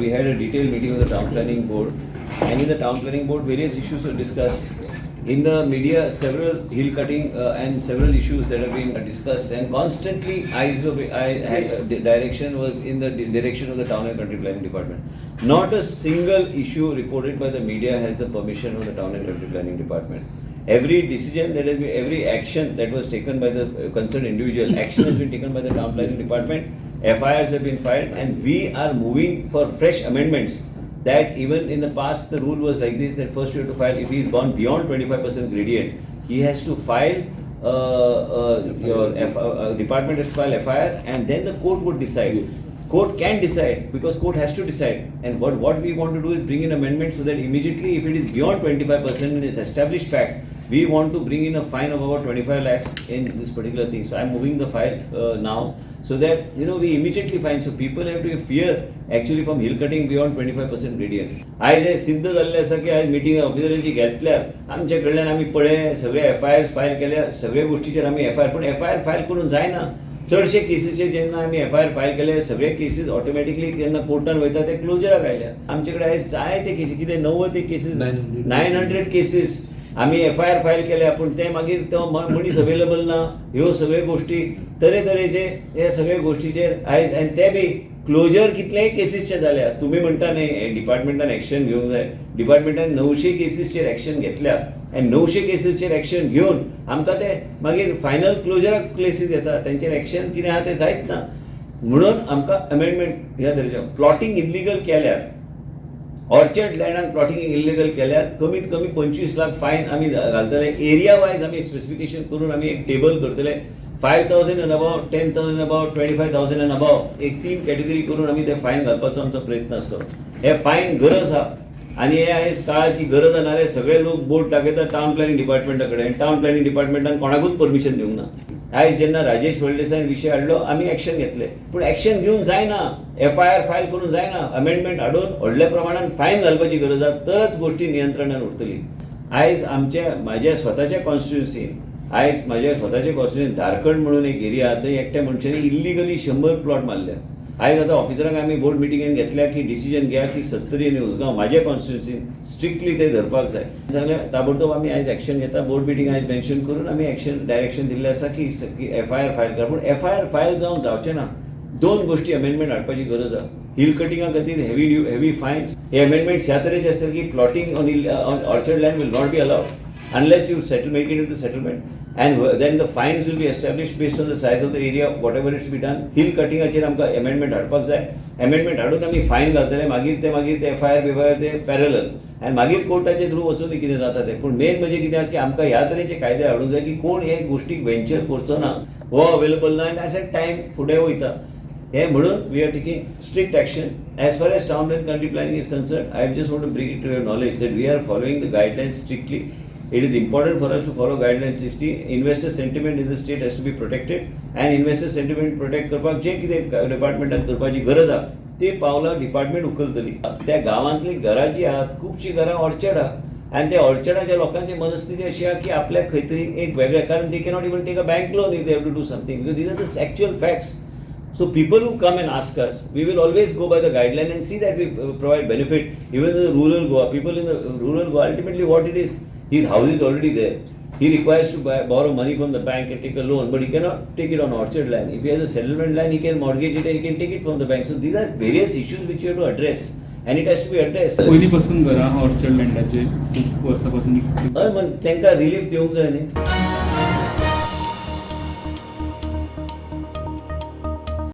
We had a detailed meeting of the town planning board, and in the town planning board, various issues were discussed. In the media, several hill cutting and several issues that have been discussed, and constantly eyes were, I, the direction was in the direction of the town and country planning department. Not a single issue reported by the media has the permission of the town and country planning department. Every decision that has been, every action that was taken by the concerned individual, action has been taken by the town planning department, FIRs have been filed, and we are moving for fresh amendments. That even in the past, the rule was like this, that first you have to file, if he's gone beyond 25% gradient, he has to file, your department has to file FIR, and then the court would decide. Court can decide, because court has to decide. And what we want to do is bring in amendment so that immediately if it is beyond 25% and is established fact, we want to bring in a fine of about 25 lakhs in this particular thing. So I'm moving the file now so that we immediately find. So people have to fear actually from hill cutting beyond 25% gradient. आयज हें सिद्ध जाल्लें आसा की आयज meeting ऑफिसरांची घेतल्या आमचे कडल्यान, आमी पळय सगळे एफ I Rs file केल्या, सगळे गोष्टीचेर आमी एफ I R, पूण एफ I R file करून जायना. चडशे केसीचेर जेन्ना आमी एफ I R file केले, सगळे केसीस ऑटोमॅटिकली जेन्ना कोर्टान वयता ते क्लोजराक आयल्या. आमचे कडेन आयज जायते केसी, कितें 90 केसीस, 900 केसीस आमी एफ I R file केल्या, पूण ते मागीर तो मनीस अवेलेबल ना. ह्यो सगळ्यो गोश्टी तरेतरेचे हे सगळे गोश्टीचेर आयज आनी ते बी क्लोजर कितलेय केसीसचे जाल्या. तुमी म्हणटा न्ही डिपार्टमेंटान एक्शन घेवंक जाय, डिपार्टमेंटान 900 केसीसचेर एक्शन घेतल्या आनी 900 केसीसचेर एक्शन घेवन आमकां ते मागीर फायनल क्लोजराक केसीस येता, तेंचेर एक्शन कितें आहा तें जायत ना. म्हणून आमकां अमेंडमेंट ह्या तरेचें प्लॉटींग इल्लिगल केल्यार, ऑर्चर्ड लँडान प्लॉटींग इल्लिगल केल्यार कमीत कमी 25 लाख फायन आमी घालतले. एरिया वायज आमी स्पेसिफिकेशन करून आमी एक टेबल करतले, 5,000 and above, 10,000 above, 25,000 and above, एक तीन कॅटेगरी करून आमी ते फायन घालपाचो आमचो प्रयत्न आसतलो. हे फायन गरज आहा आनी हे आयज काळाची गरज आहा. नाल्यार सगळे लोक बोट दाखयतात टावन प्लॅनिंग डिपार्टमेंटा कडेन आनी टावन प्लॅनिंग डिपार्टमेंटान कोणाकूच परमिशन दिवंक ना. आयज जेन्ना राजेश फळदेसायन विशय हाडलो, आमी एक्शन घेतले, पूण एक्शन घेवन जायना, एफ I R file करून जायना. अमेंडमेंट हाडून व्हडल्या प्रमाणान फायन घालपाची गरज आहा, तरच गोश्टी नियंत्रणान उरतली. आयज आमच्या म्हाज्या स्वताच्या कॉन्स्टिट्युन्सीन, आयज म्हाज्या स्वताच्या कॉन्स्टिट्युन्सीन धारखंड म्हणून एक एरिया, थंय एकट्या मनशांनी इल्लिगली 100 प्लॉट मारले. आयज आतां ऑफिसरांक आमी बोर्ड मिटिंगेन घेतल्या की डिसिजन घ्या की सत्तरी आनी उसगांव म्हाज्या कॉन्स्टिट्युन्सीन स्ट्रिक्टली ते धरपाक जाय. सांगलें, ताबडतोब आमी आयज एक्शन घेता. बोर्ड मिटींग आयज मेन्शन करून आमी एक्शन डायरेक्शन दिल्लें आसा की एफ I R file करा. पूण एफ I R file जावन जावचें ना. दोन गोश्टी अमेंडमेंट हाडपाची गरज आहा. हिल कटिंगा खातीर हेवी ड्यू, हेवी फायन्स. हे अमेंडमेंट्स ह्या तरेचे आसतले की plotting on orchard land will not be allowed unless you settle, make it into settlement, and then the fines will be established based on the size of the area, whatever is to be done. Hill कटिंगाचेर आमकां amendment हाडपाक जाय. Amendment हाडून आमी fine घालतले. मागीर ते F I R बिफायर ते parallel आनी मागीर कोर्टाचे थ्रू वचून कितें जाता तें. पूण मेन म्हणजे कितें की आमकां ह्या तरेचे कायदे हाडूंक जाय की कोण हे गोश्टीक वेंचर करचो ना, हो अवेलेबल ना आनी अशें टायम फुडें वयता. हे म्हणून we are taking strict action. As far as town and country planning is concerned, I just want to bring it to your knowledge that we are following the guidelines strictly. It is important for us to follow guidelines strictly. Investor sentiment in the state has to be protected, and investor sentiment protect करपाक जे कितें डिपार्टमेंटान करपाची गरज आहा, ती पावलां department उखलतली. त्या गांवांतली घरां जी आहात, खुबशीं घरां ऑर्चर्ड आहा आनी त्या ऑर्चर्डाच्या लोकांची मनस्थिती अशी आहा की आपल्याक खंय तरी एक वेगळें, कारण they cannot even take a bank loan if they have to do something, because these are the actual facts. So people who come and ask us, we will always go by the guideline and see that we provide benefit. Even in the rural Goa, people in the rural Goa, ultimately what it is, his house is already there. He requires to borrow money from the bank and take a loan, but he cannot take it on orchard land. If he has a settlement land, he can mortgage it and he can take it from the bank. So these are various issues which you have to address, and it has to be addressed. पयलीं पासून घरां orchard लँडाचे खूब वर्सां पासून. हय, मग तांकां relief दिवंक जाय न्ही.